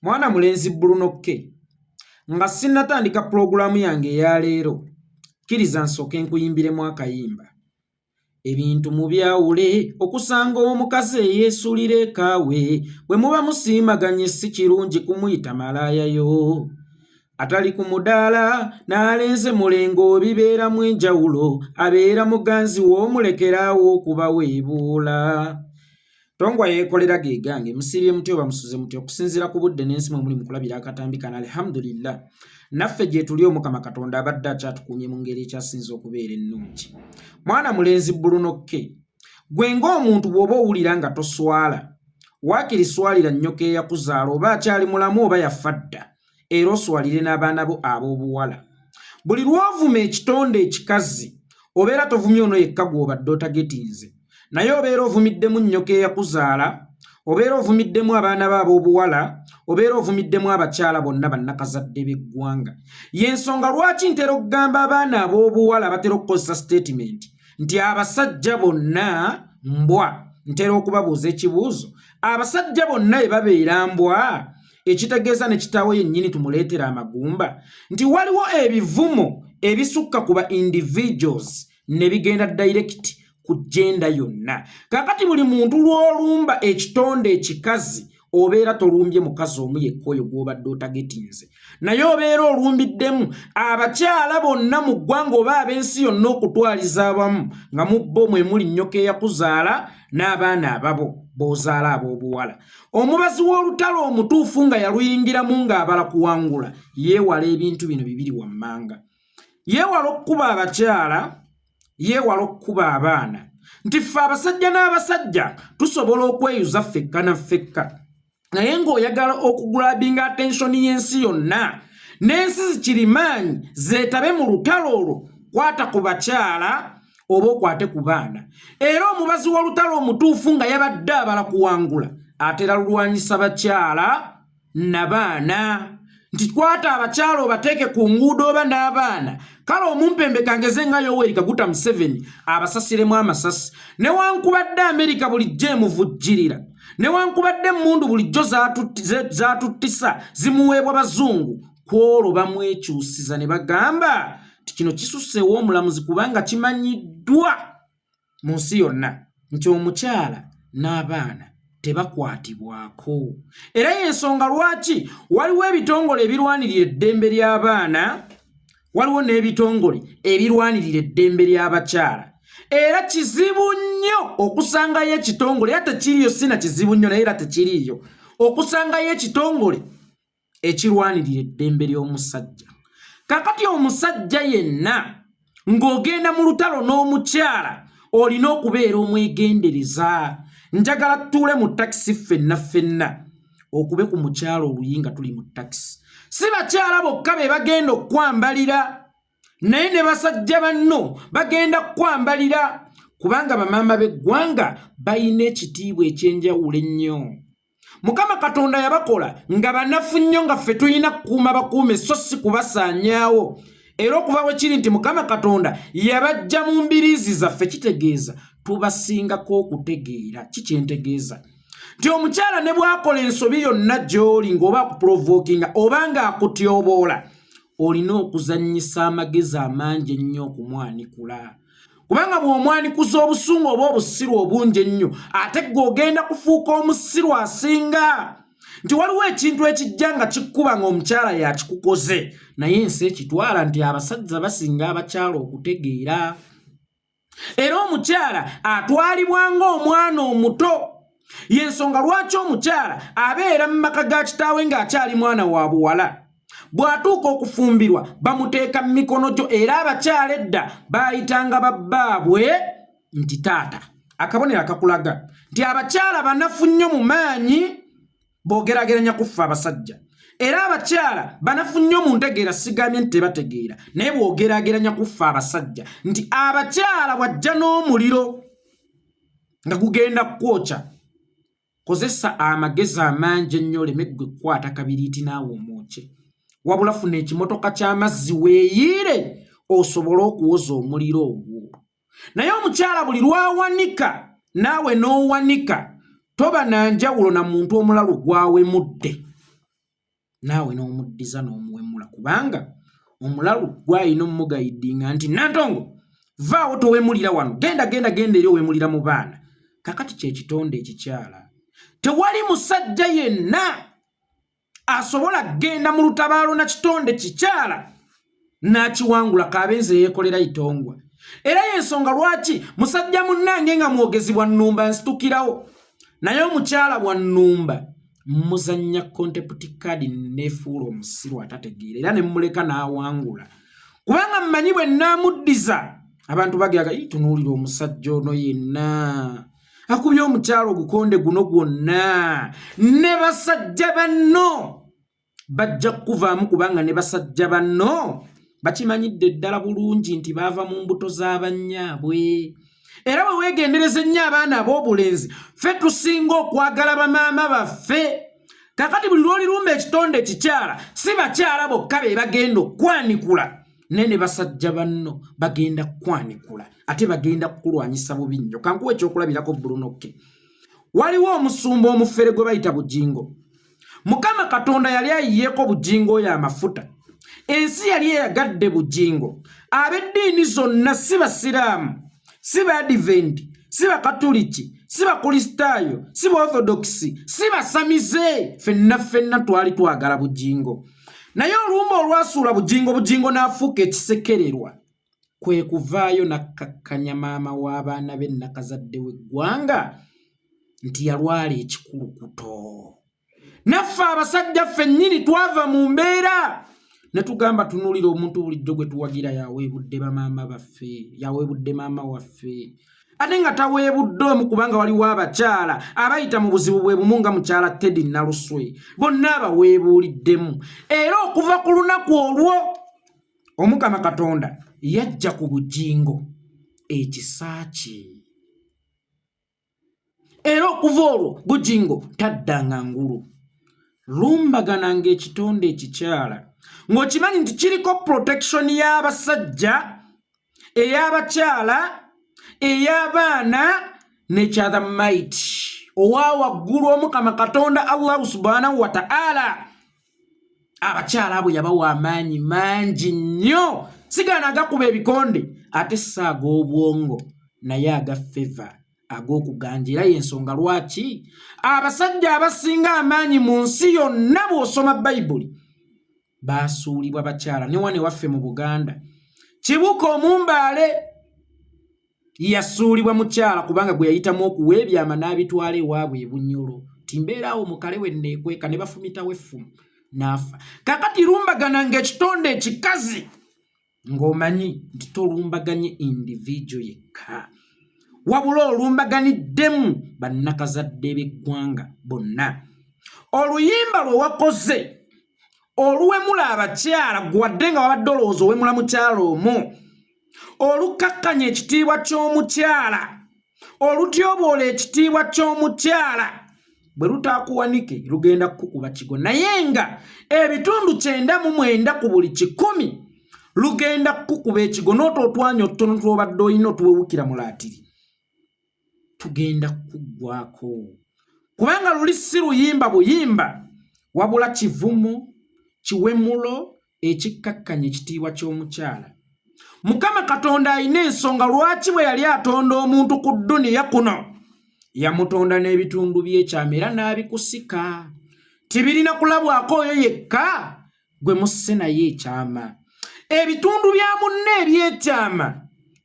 Mwana mulenzi Bruno K, nga sinnatandika pulogulaamu yange eya leero, kkiriza nsooke nkuyimbiremu akayimba. Ebintu mubyawule okusanga omukazi eyeesuulira ekaawe bwe muba musiimaganye si kirungi kumuyita malaaya yo. Atali ku mudaala n'alenze mulengo obibeeramu enjawulo abeera muganzi wo omulekeraawo okubaweebuula. Tongwa yeekolera ge gange musiibye mutya oba musuze mutya okusinziira ku budde n'ensi mwe muli mu kulabira akatambi kano alhamdulillah naffe gyetuli omukama katonda abadde akyatukuumye mu ngeri ekyasinze okubeera ennungi mwana mulenzi Bruno K gwe ng'omuntu bw'oba owulira nga toswala waakiri swalira nnyoko eyakuzaala oba akyali mulamu oba yafa dda era oswalire n'abaana bo ab'obuwala buli lw'ovuma ekitonde ekikazi obeera tovumye ono yekka gw'obadde otagetinze naye obeera ovumiddemu nnyoko eyakuzaala obeera ovumiddemu abaana bo ab'obuwala obeera ovumiddemu abakyala bonna bannakazadde b'eggwanga y'ensonga lwaki ntera okugamba abaana ab'obuwala batera okukozesa sitatimenti nti abasajja bonna mbwa ntera okubabuuza ekibuuzo abasajja bonna bwe babeera mbwa ekitegeeza ne kitaawe yennyini tumuleetera amagumba nti waliwo ebivumo ebisukka ku ba individuals ne bigenda direct ku genda yonna kakati buli muntu lw'olumba ekitonde ekikazi obeera tolumbye mukazi omu yekka oyo gw'obadde otagetinze naye obeera olumbiddemu abakyala bonna mu ggwanga oba ab'ensi yonna okutwaliza awamu nga mu bo mwe muli nnyoko eyakuzaala n'abaana ababo b'ozaala ab'obuwala Omubazi w'olutalo omutuufu nga yaluyingiramu ng'abala kuwangula yeewala ebintu bino bibiri wammanga. Yeewala okukuba abakyala, yeewala okukuba abaana. Nti ffe abasajja n'abasajja tusobola okweyuza ffekka na ffekka. Naye ng'oyagala okugrabinga attention y'ensi yonna n'ensi zikirimaanyi zeetabe mu lutalo olwo kwata ku bakyala oba okwate ku baana era omubazi w'olutalo omutuufu nga yabadde abala kuwangula atera lulwanyisa bakyala na baana nti kwata abakyala obateeke ku nguudo oba n'abaana kale omumpembe kangeze nga yoweri kaguta museveni abasasiremu amasasi newankubadde amerika bulijjo emuvujjirira newankubadde emmundu bulijjo zatuttisa zimuweebwa bazungu kwolwo bamwekyusiza ne bagamba nti kino kisusse ew'omulamuzi kubanga kimanyiddwa mu nsi yonna nti omukyala n'abaana tebakwatibwako era y'ensonga lwaki waliwo ebitongole ebirwanirira eddembe ly'abaana waliwo n'ebitongole ebirwanirira eddembe ly'abakyala era kizibu nnyo okusangayo ekitongole era tekiriyo sina kizibu nnyo naye era tekiriiyo okusangayo ekitongole ekirwanirira eddembe ly'omusajja kakati omusajja yenna ng'ogenda mu lutalo n'omukyala olina okubeera omwegendereza njagala tutuule mu takisi ffenna ffenna okube ku mukyala oluyi nga tuli mu takisi si bakyala bokka be bagenda okukwambalira naye ne basajja banno bagenda kukwambalira kubanga bamaama b'eggwanga balina ekitiibwa eky'enjawulo ennyo mukama katonda yabakola nga banafu nnyo nga ffe tulina kukuuma bakuume so si kubasaanyaawo era okuva bwe kiri nti mukama katonda yabajja mu mbiriizi zaffe kitegeeza tubasingako okutegeera kikyentegeeza nti omukyala ne bwakola ensobi yonna gy'oli ng'oba akuprovokinga oba ng'akutyoboola olina okuzannyisa amagezi amangi ennyo okumwanikula kubanga bw'omwanikuza obusungu oba obusiru obungi ennyo ate gwe ogenda kufuuka omusiru asinga nti waliwo ekintu ekijja nga kikkuba ng'omukyala yakikukoze naye ensi ekitwala nti abasajja basinga abakyala okutegeera era omukyala atwalibwa ng'omwana omuto yensonga lwaki omukyala abeera mu maka ga kitaawe ng'akyali mwana wa buwala bw'atuuka okufumbirwa bamuteeka mu mikono gyo era abakyala edda baayitanga babbaabwe nti taata akabonero akakulaga nti abakyala banafu nnyo mu maanyi bw'ogerageranya ku ffe abasajja era abakyala banafu nnyo mu ntegeera sigambye nti tebategeera naye bw'ogerageranya ku ffe abasajja nti abakyala bw'ajja n'omuliro nga gugenda kukwokya kozesa amagezi amangi ennyo oleme ggwe kukwata kabiriiti naawe omwokye wabula funa ekimotoka ky'amazzi weeyiire osobole okuwoza omuliro ogwo naye omukyala buli lwawanika naawe n'owanika toba na njawulo na muntu omulalu gwawemudde. Naawe n'omuddiza n'omuwemula, kubanga omulalu gwalina omugayidinga nti Nantongo vaawo, towemulira wano, genda genda genda eri owemulira mu baana. Kakati kyekitonde ekikyala, tewali musajja yenna asobola kugenda mu lutabaalo na kitonde kikyala n'akiwangula, kaabenzi eyeekolera itongwa. Era y'ensonga lwaki musajja munnange nga mwogezi bwa nnumba nsitukirawo, naye omukyala bwa nnumba muzannya contempt card, neefuula omusiru atategeera era ne mmuleka n'awangula, kubanga mmanyi bwe nnaamuddiza abantu bageraga, tunuulira omusajja ono yenna akubye omukyala ogukonde guno gwonna. Ne basajja banno bajja kukuvaamu, kubanga ne basajja banno bakimanyidde ddala bulungi nti baava mu mbuto z'abannyaabwe. Era bwe weegendereza ennyo abaana ab'obulenzi, ffe tusinga okwagala bamaama baffe. Kakati buli lw'olirumba ekitonde ekikyala, si bakyala bokka be bagenda okukwanikula, naye ne basajja banno bagenda kukwanikula, ate bagenda kukulwanyisa bubi nnyo. Kankuwa ekyokulabirako, Bruno K. Waliwo omusumba omufere gwe bayita Bujingo. Mukama Katonda yali ayiyeeko Bujingo oyo amafuta, ensi yali eyagadde Bujingo, ab'eddiini zonna, si basiraamu, si baadiventi, si bakatuliki, si bakristaayo, si baorthodokisi, si basamize, ffenna ffenna twali twagala Bujingo. Naye olumba olwasuula Bujingo, Bujingo n'afuuka ekisekererwa, kwe kuvaayo n'akkakkanya maama w'abaana be nakazadde w'eggwanga nti yalwala ekikulukuto. Naffe abasajja ffennyini twava mu mbeera ne tugamba, tunuulira omuntu bulijjo gwe tuwagira yaweebudde bamaama baffe, yaweebudde maama waffe, ate nga taweebudde omu, kubanga waliwo abakyala abayita mu buzibu bwe bumu nga mukyala Teddy Naluswe, bonna abaweebuuliddemu. Era okuva ku lunaku olwo Omukama Katonda yajja ku Bujingo ekisa kye, era okuva olwo Bujingo taddanga ngulu. Lumbagananga ekitonde ekikyala ng'okimanyi nti kiriko protection y'abasajja, ey'abakyala, ey'abaana n'ekya the might owa waggulu, Omukama Katonda Allahu Subhanahu wa Ta'ala. Abakyala abo yabawa amaanyi mangi nnyo, sigaana agakuba ebikonde, ate si ag'obwongo, naye aga favour, ag'okuganja. Era y'ensonga lwaki abasajja abasinga amaanyi mu nsi yonna, bw'osoma Bayibuli, baasuulibwa bakyala. Ne wane waffe mu Buganda, Kibuka Omumbaale yasuulibwa mukyala, kubanga gwe yayitamu okuwa ebyama n'abitwala ewaabwe ebunyolo ti mbeeraawo mukale we neekweka, ne bafumitawo effumu n'afa. Kakati lumbagana ng'ekitonde ekikazi ng'omanyi nti tolumbaganye individual yekka, wabula olumbaganiddemu bannakazadde b'eggwanga bonna. Oluyimba lwe wakoze oluwemula abakyala, gwadde nga wabadde olowooza owemula mukyala omu, olukakkanya ekitiibwa ky'omukyala, olutyoboola ekitiibwa ky'omukyala, bwe lutaakuwanike lugenda kukukuba kigo, naye nga ebitundu 99 ku buli 100 lugenda kukukuba ekigo, n'oto otwanya otutono twobadde olina otuwewukira mu laatiri tugenda kukuggwako, kubanga luli si luyimba buyimba, wabula kivumo, kiwemulo ekikkakkanya ekitiibwa ky'omukyala. Mukama Katonda alina ensonga lwaki bwe yali atonda omuntu ku dduniya kuno yamutonda n'ebitundu by'ekyama era n'abikusika, tibirina kulabwako oyo yekka gwe musse naye ekyama. Ebitundu bya munne ebyekyama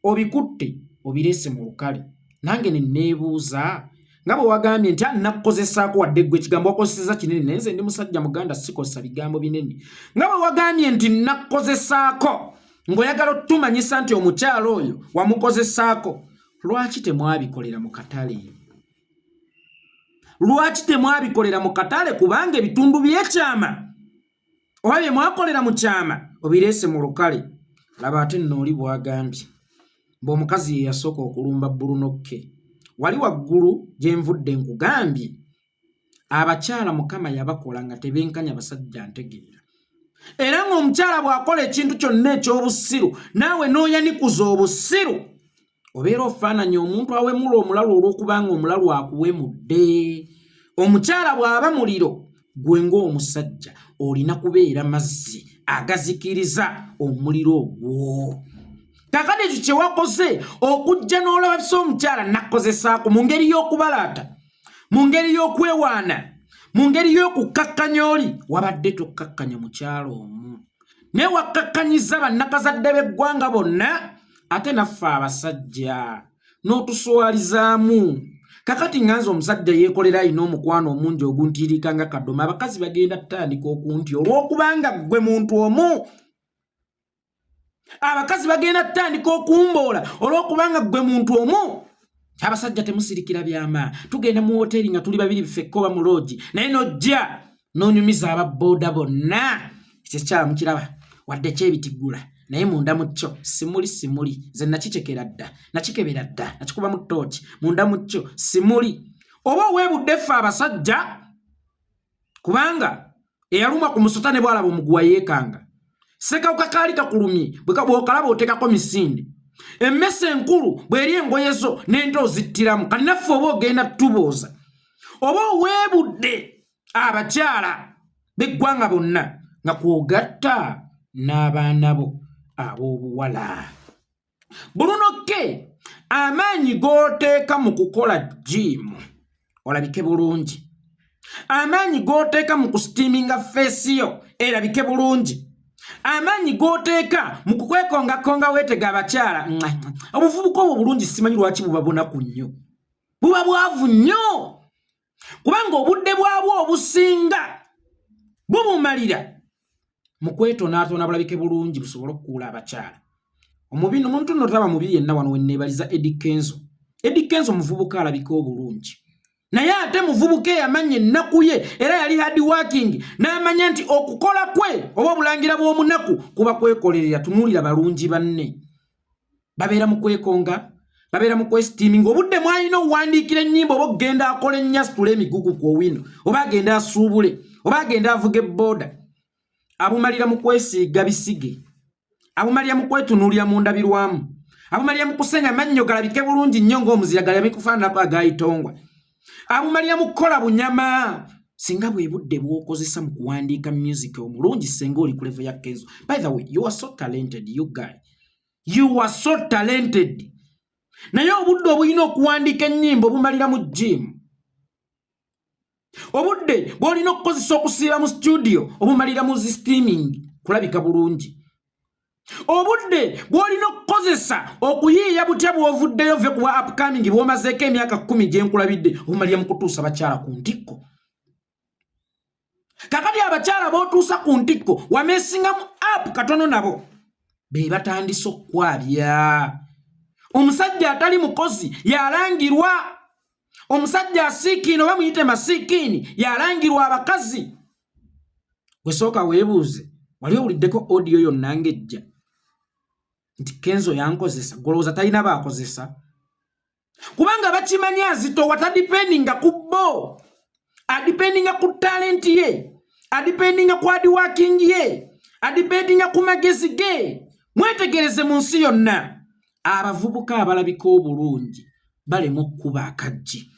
obikutte obireese mu lukale. Nange ne neebuuza, nga bwe wagambye nti nakukozesaako, wadde ggwe ekigambo wakozeseza kinene, naye nze ndi musajja muganda, sikozesa bigambo binene. Nga bwe wagambye nti nakukozesaako, ng'oyagala otumanyisa nti omukyalo oyo wamukozesaako, lwaki temwabikolera mu katale? Lwaki temwabikolera mu katale? Kubanga ebitundu by'ekyama oba bye mwakolera mu kyama obireese mu lukale. Laba ate nno oli bw'agambye mbu omukazi ye yasooka okulumba Bruno K. Wali waggulu gye nvudde nkugambye, abakyala Mukama yabakola nga tebenkanya basajja ntegeera, era ng'omukyala bw'akola ekintu kyonna eky'obusiru, naawe n'oyanikuza obusiru, obeera ofaananya omuntu awemula omulalu olw'okubanga omulalu akuwemudde. Omukyala bw'aba muliro, Gwe ng'omusajja olina kubeera mazzi agazikiriza omuliro ogwo. Kakati ekyo kye wakoze okujja n'olabisa omukyala nakkozesaako mu ngeri y'okubalaata, mu ngeri y'okwewaana, mu ngeri y'okukkakkanya oli, wabadde tokkakkanya mukyala omu, naye wakkakkanyizza bannakazadde b'eggwanga bonna, ate naffe abasajja n'otuswalizaamu. Kakati nga nze omusajja yeekolera alina omukwano omungi oguntiirika nga kadoma, abakazi bagenda tutandika okuntya olw'okubanga ggwe muntu omu. Abakazi bagenda tutandika okumboola olw'okubanga ggwe muntu omu. Abasajja temusirikira byama, tugenda mu woteeri nga tuli babiri ffekka oba mu loogi, naye n'ojja n'onyumiza aba booda bonna. Ekyo ekikyala mukiraba wadde kyebitiggula, naye munda mu kyo simuli simuli. Nze nakicekera dda, nakikebera dda, nakikubamu tooki, munda mu kyo simuli. Oba oweebudde ffe abasajja, kubanga eyalumwa ku musota ne bwalaba omuguwa yeekanga. Ssekawuka kaali kakulumye, bw'okalaba oteekako misinde. Emmese enkulu bw'eri engoye zo n'ente ozittiramu. Kati naffe oba ogenda tubuuza oba oweebudde abakyala b'eggwanga bonna nga kwogatta n'abaana bo ab'obuwala. Bruno K, amaanyi g'oteeka mu kukola jiimu olabike bulungi, amaanyi g'oteeka mu kusitiiminga feesi yo erabike bulungi, amaanyi g'oteeka mu kukwekongakonga weetega abakyala, obuvubuka obwo bulungi simanyi lwaki buba bunaku nnyo, buba bwavu nnyo, kubanga obudde bwabwo obusinga bubumalira mu kwetonaatona bulabike bulungi busobole okukuula abakyala. Omubi omuntu nno taba mubi yenna. Wano wenneebaliza Eddy Kenzo. Eddy Kenzo muvubuka alabika obulungi, naye ate muvubuka eyamanya ennaku ye, era yali hard working, n'amanya nti okukola kwe oba obulangira bw'omunaku kuba kwekolerera. Tunuulira balungi banne, babeera mu kwekonga, babeera mu kwesitiiminga. Obudde mwalina owandiikira ennyimba oba okugenda akola ennyo, asitule emigugu ku owino, oba agenda asuubule, oba agenda avuga ebbooda, abumalira mu kwesiiga bisige, abumalira mu kwetunuulira mu ndabirwamu, abumalira mu kusenya mannyo galabike bulungi nnyo ng'omuzira galeme kufaananako agayitongwa, abumalira mu kukola bunyama. Singa bwe budde bw'okozesa mu kuwandiika music omulungi, senga oli ku level ya Kenzo. By the way, you are so talented, you guy, you are so talented, naye obudde obulina okuwandiika ennyimba obumalira mu gym, obudde bw'olina okukozesa okusiiba mu studio obumalira mu steaming kulabika bulungi, obudde bw'olina okukozesa okuyiiya butya bw'ovuddeyo ve kuwa upcoming bw'omazeeko emyaka 10 gyenkulabidde obumalira mu kutuusa bakyala ku ntikko. Kakati abakyala b'otuusa ku ntikko wamesingamu app katono, nabo be batandise okukwabya. Omusajja atali mukozi yalangirwa, omusajja asiikiini oba muyite masiikiini yalangirwa abakazi. Gwe sooka weebuuze, wali owuliddeko audio yonna ng'ejja nti Kenzo yankozesa? Golowooza talina baakozesa, kubanga bakimanyi azitowa, tadipendinga ku bo, adipendinga ku talent ye, adipendinga ku hard working ye, adipendinga ku magezi ge. Mwetegereze mu nsi yonna, abavubuka abalabika obulungi balema okukuba akaggi,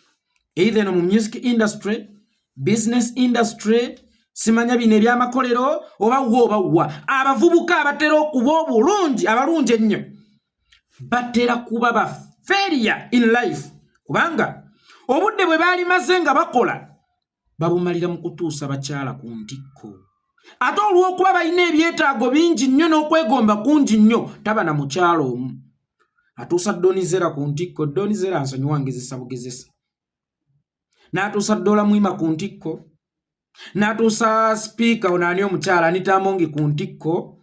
either no mu music industry, business industry, simanya bino ebyamakolero oba wa oba wa. Abavubuka abatera okuba obulungi, abalungi ennyo, batera kuba ba failure in life, kubanga obudde bwe baali maze nga bakola babumalira mu kutuusa bakyala ku ntikko. Ate olw'okuba balina ebyetaago bingi nnyo n'okwegomba kungi nnyo, taba na mukyalo omu atuusa Donizera ku ntikko. Donizera nsonyiwa, ngezesa bugezesa. N'atuusa Dola Mwima ku ntikko, n'atuusa sipiika ono ani omukyala Anita Amongi ku ntikko.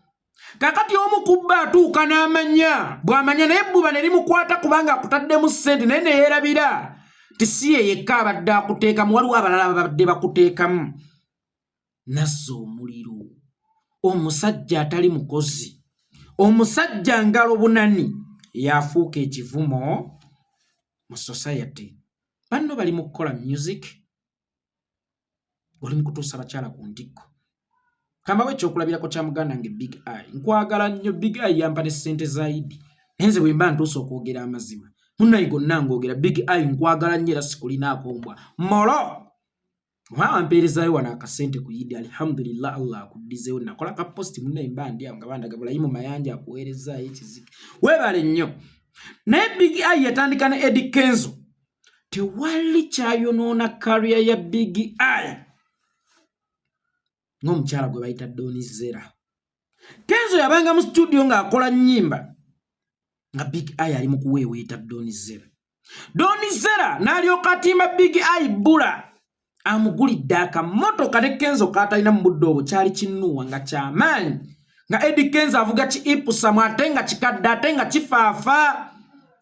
Kakati omu ku bba atuuka n'amanya bw'amanya, naye ebbuba ne limukwata kubanga akutaddemu ssente, naye ne yeerabira nti si ye yekka abadde akuteekamu, waliwo abalala babadde bakuteekamu. Nazza omuliro omusajja atali mukozi, omusajja ngalo bunani, yafuuka ekivumo mu society. Banno bali mu kukola music, oli mu kutuusa bakyala ku ntikko. Kambawo ekyokulabirako kya muganda nge Big Eye. Nkwagala nnyo Big Eye, yampa ne ssente za Idi, naye nze bwe mba ntuusa okwogera amazima munnaye gonna ngoogera. Big Eye, nkwagala nnyo era sikulinaako mbwa molo. Oba ampeerezayo wano akasente ku yidi, alhamdulillah, Allah akuddizeewo. Nakola ka post munnaye, mba ndi awo nga bandaga Bulayimu Mayanja akuweerezaayo ekizike, weebale nnyo. Naye Big Eye yatandika ne Eddy Kenzo, tewali kyayonoona career ya Big Eye ng'omukyala gwe bayita Don Zella. Kenzo yabanga mu studio ng'akola nnyimba nga Big Eye ali mu kuweeweeta Don Zella. Don Zella n'alyoka atimba Big Eye bbula, amugulidde akamotoka ne Kenzo k'atalina mu budde obwo. Kyali kinnuwa nga kyamaanyi, nga Eddy Kenzo avuga ki Ipsum, ate nga kikadde, ate nga kifaafa,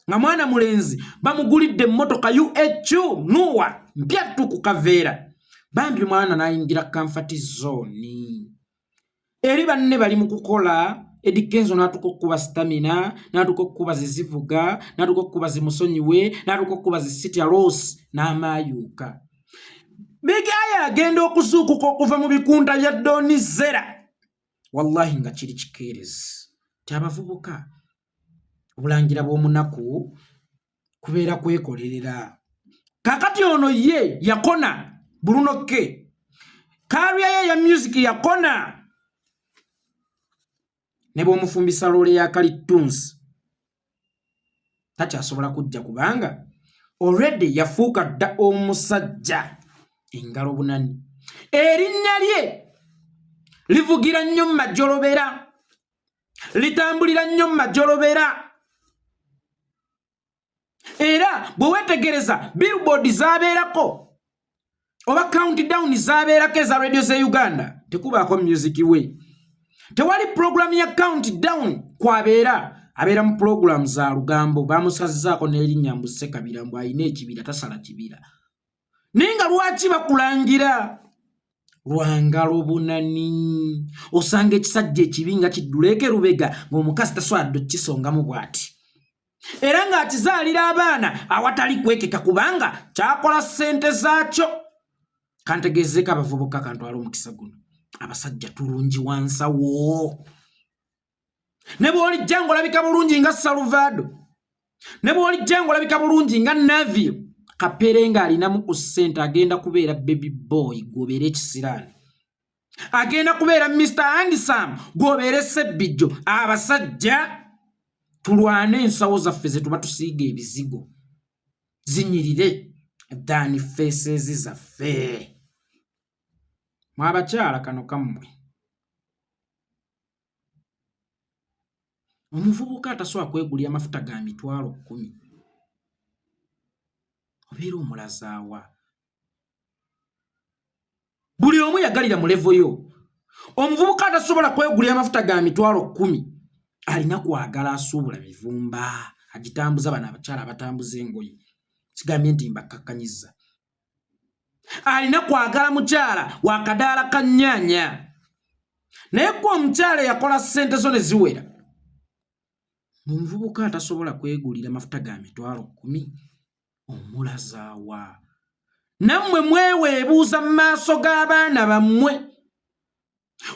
nga mwana mulenzi bamugulidde emmotoka UHQ Nuwa mpya ttu ku kaveera. Bambi mwana n'ayingira comfort zone eri banne bali mu kukola. Eddy Kenzo n'atuuka okukuba Stamina, n'atuuka okukuba Zizivuga, n'atuuka okukuba Zimusonyiwe, n'atuuka okukuba Zisitya Loss, n'amaayuuka. Big Eye agenda okuzuukuka okuva mu bikunta bya Don Zella, wallahi nga kiri kikeerezi ti abavubuka obulangira bw'omunaku kubeera kwekolerera. Kakati ono ye yakona Bruno K, career ye ya music yakona ne bw'omufumbisa loole ya kalitunsi takyasobola kujja, kubanga already yafuuka dda omusajja engalo bunani. Erinnya lye livugira nnyo mu majolobera, litambulira nnyo mu majolobera, era bwe weetegereza billboard zabeerako oba countdown zabeerako eza radio ze Uganda, tekubaako music we. Tewali program ya countdown kwabeera, abeera mu program za lugambo. Bamusazizaako n'erinnya mbu Ssekabira, mbu alina ekibira, tasala kibira. Naye nga lwaki bakulangira lwangalo bunani? Osanga ekisajja ekibi nga kidduleeko erubega, ng'omukazi tasobola dde okukisongamu bw'ati, era ng'akizaalira abaana awatali kwekeka, kubanga kyakola ssente zaakyo. Kantegeezeeko abavubuka, kantwala omukisa guno, abasajja tulungi wansawo. Ne bw'olijja ng'olabika bulungi nga Salvado, ne bw'olijja ng'olabika bulungi nga Navio Kapere, ng'alinamu ku ssente, agenda kubeera baby boy, gw'obeera ekisiraani. Agenda kubeera Mr Handsome, gw'obeera sebbijjo. Abasajja tulwane ensawo zaffe ze tuba tusiiga ebizigo zinyirire than faces zaffe. Mwe abakyala, kano kammwe. Omuvubuka atasobola kwegulira amafuta ga 100,000, obeera omulazaawa? Buli omu yagalira mu level yo. Omuvubuka atasobola kwegulira amafuta ga 100,000 alina kwagala asuubula mivumba, agitambuza. Bano abakyala abatambuza engoye, kigambye nti mbakakkanyiza, alina kwagala mukyala wakadaala ka nnyaanya. Naye gwe omukyala eyakola ssente zo ne ziwera, omuvubuka atasobola kwegulira mafuta ga 100,000 omulazaawa? Nammwe mweweebuuza mu maaso g'abaana bammwe.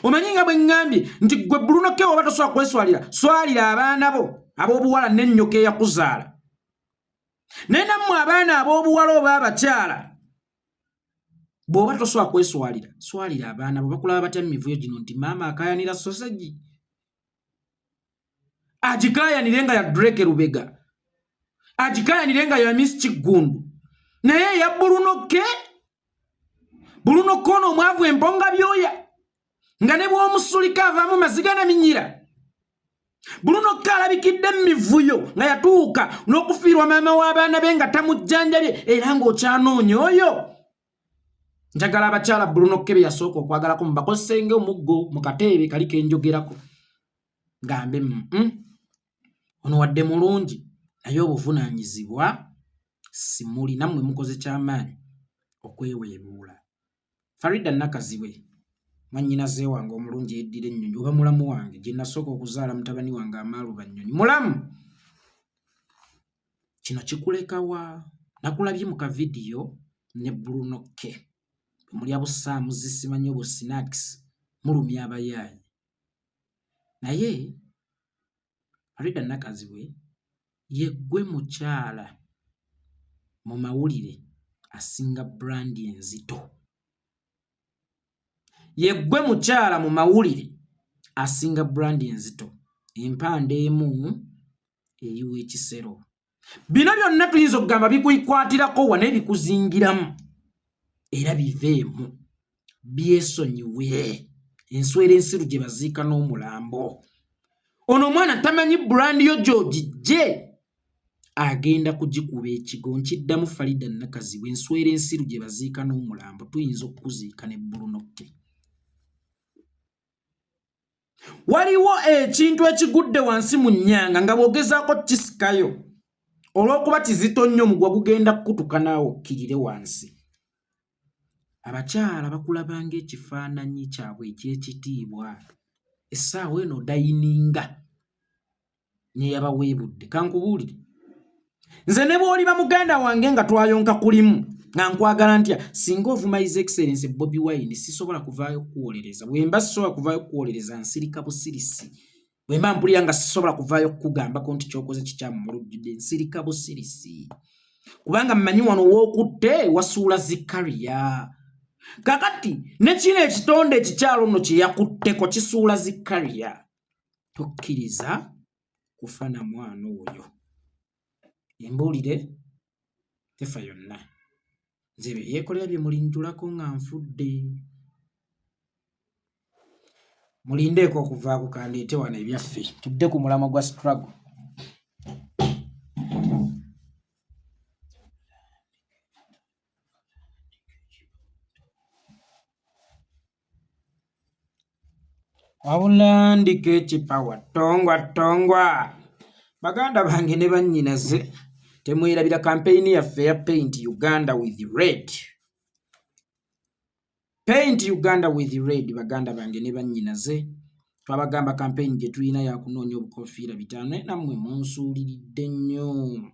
Omanyi nga bwe ŋŋambye nti gwe Bruno K, oba tosobola kweswalira, swalira abaana bo ab'obuwala n'ennyoka eyakuzaala. Naye nammwe abaana ab'obuwala oba abakyala, bw'oba tosobola kweswalira, swalira abaana bo. Bakulaba batya mu mivuyo gino nti maama akayanira sosegi, agikayanire nga ya Drake Lubega, agikayanire nga ya Miss Kiggundu, naye eya Bruno K? Bruno K ono omwavu emponga byoya, nga ne bw'omusulika avaamu maziga na minyira. Bruno K alabikidde mu mivuyo nga yatuuka n'okufiirwa maama w'abaana be nga tamujjanjabye, era ng'okyanoonya oyo. Njagala abakyala Bruno K be yasooka okwagalako mubakozesenge omuggo mu kateebe kali kenjogerako, gambe ono wadde mulungi naye obuvunaanyizibwa simuli. Nammwe mukoze kyamaanyi okweweebuula. Farida Nakazibwe, mwannyinaze wange omulungi yeddira ennyonyi, oba mulamu wange gye nasooka okuzaala mutabani wange Amaaluba Nnyonyi mulamu, kino kikulekawa? Nakulabye mu kavidiyo ne Bruno K, mulya busaamu zisimanyi obu snacks, mulumya abayaayi. Naye Farida Nakazibwe yeggwe mukyala mu mawulire asinga brand enzito. Yeggwe mukyala mu mawulire asinga brand enzito, empanda emu eyiwa ekisero. Bino byonna tuyinza okugamba bikukwatirako wa, naye bikuzingiramu era biveemu, byesonyiwe. Enswera ensiru gye baziika n'omulambo. Ono omwana tamanyi brand yo gy'ogijje, agenda kugikuba ekigo. Nkiddamu, Farida Nakazibwe, enswera ensiru gye baziika n'omulambo, tuyinza okukuziika ne Bruno K. Waliwo ekintu ekigudde wansi mu nnyanga nga bw'ogezaako kisikayo, olw'okuba kizito nnyo omugwa gugenda kukutuka naawe okkirire wansi. Abakyala bakulabanga ekifaananyi kyabwe eky'ekitiibwa. Essaawa eno odayininga neyabaweebudde. Kankubuulire, nze ne bw'oliba muganda wange nga twayonka kulimu nga nkwagala ntya, singa ovuma His Excellence Bobi Wine, sisobola kuvaayo kukuwolereza. Bwe mba sisobola kuvaayo kukuwolereza, nsirika busirisi. Bwe mba mpulira nga sisobola kuvaayo kukugambako nti kyokoze kikyamu mu lujjudde, nsirika busirisi, kubanga mmanyi wano w'okutte wasuula zikariya. Kakati ne kino ekitonde ekikyalo nno kye yakutteko kisuula zikariya. Tokkiriza kufa na mwana oyo. Embuulire tefa yonna. Nze bye yeekolera bye mulinjulako nga nfudde. Mulindeeko okuvaako, kandeete wano ebyaffe tudde ku mulamwa gwa struggle. Wabula ndiko ekipawa ttongwa ttongwa. Baganda bange ne bannyinaze, temwerabira kampeyini yaffe eya Paint Uganda with Red. Paint Uganda with Red. Baganda bange ne bannyinaze, twabagamba kampeyini gye tulina yakunoonya obukofiira 500, naye nammwe munsuuliridde nnyo.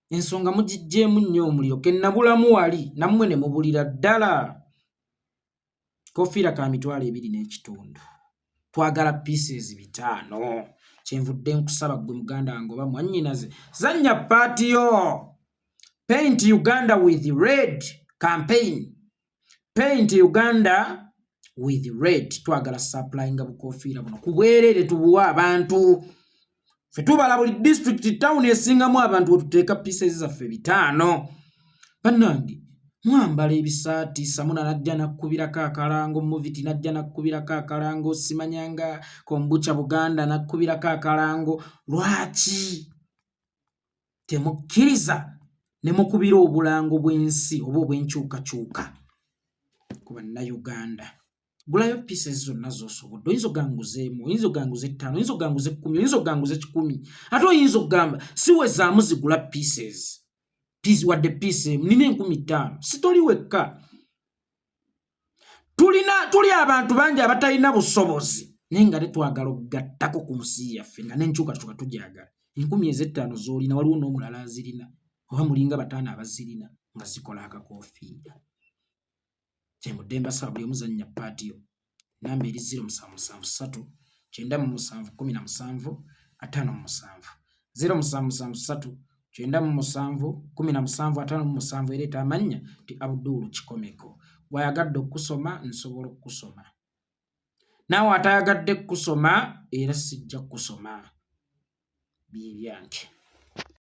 Ensonga mugiggyeemu nnyo omuliro ke nabulamu wali, nammwe ne mubulira ddala. Kofiira ka 25,000, twagala pieces 500. Kyenvudde nkusaba ggwe muganda wange oba mwannyinaze, zannya part yo. Paint Uganda with Red campaign, Paint Uganda with Red. Twagala supplyinga bukofiira buno ku bwereere, tubuwa abantu. Ffe tubala buli district, town esingamu abantu wetuteeka pieces zaffe 500. Bannange, mwambala ebisaati, Samuna najja nakkubirako akalango, Movit najja nakkubirako akalango, simanyanga Kombucha Buganda nakkubirako akalango. Lwaki temukkiriza ne mukubira obulango bw'ensi oba obw'enkyukakyuka ku Bannayuganda? Gulayo pieces zonna z'osobodde. Oyinza oganguzeemu, oyinza oganguza 5, oyinza oganguza 10, oyinza oganguza 100, ate oyinza okugamba siwezaamu, zigula pieces piece, wadde piece emu. Nina 5000, sitoli wekka, tulina tuli abantu bangi abatalina busobozi, naye nga tetwagala okugattako ku nsi yaffe nga n'enkyukakyuka tugyagala. Enkumi ez'ettaano z'olina, waliwo n'omulala azirina, oba mulinga bataano abazirina nga zikola akakoofiira. Kyembudde mbasaba buli omuzannya part yo. Namba eri 0773 97 17 57, 0773 97 17 57. Ereeta amannya ti Abdul Kikomeko. Bw'ayagadde okukusoma, nsobola okukusoma. Naawe atayagadde kukusoma, era sijja kukusoma. Byebyange.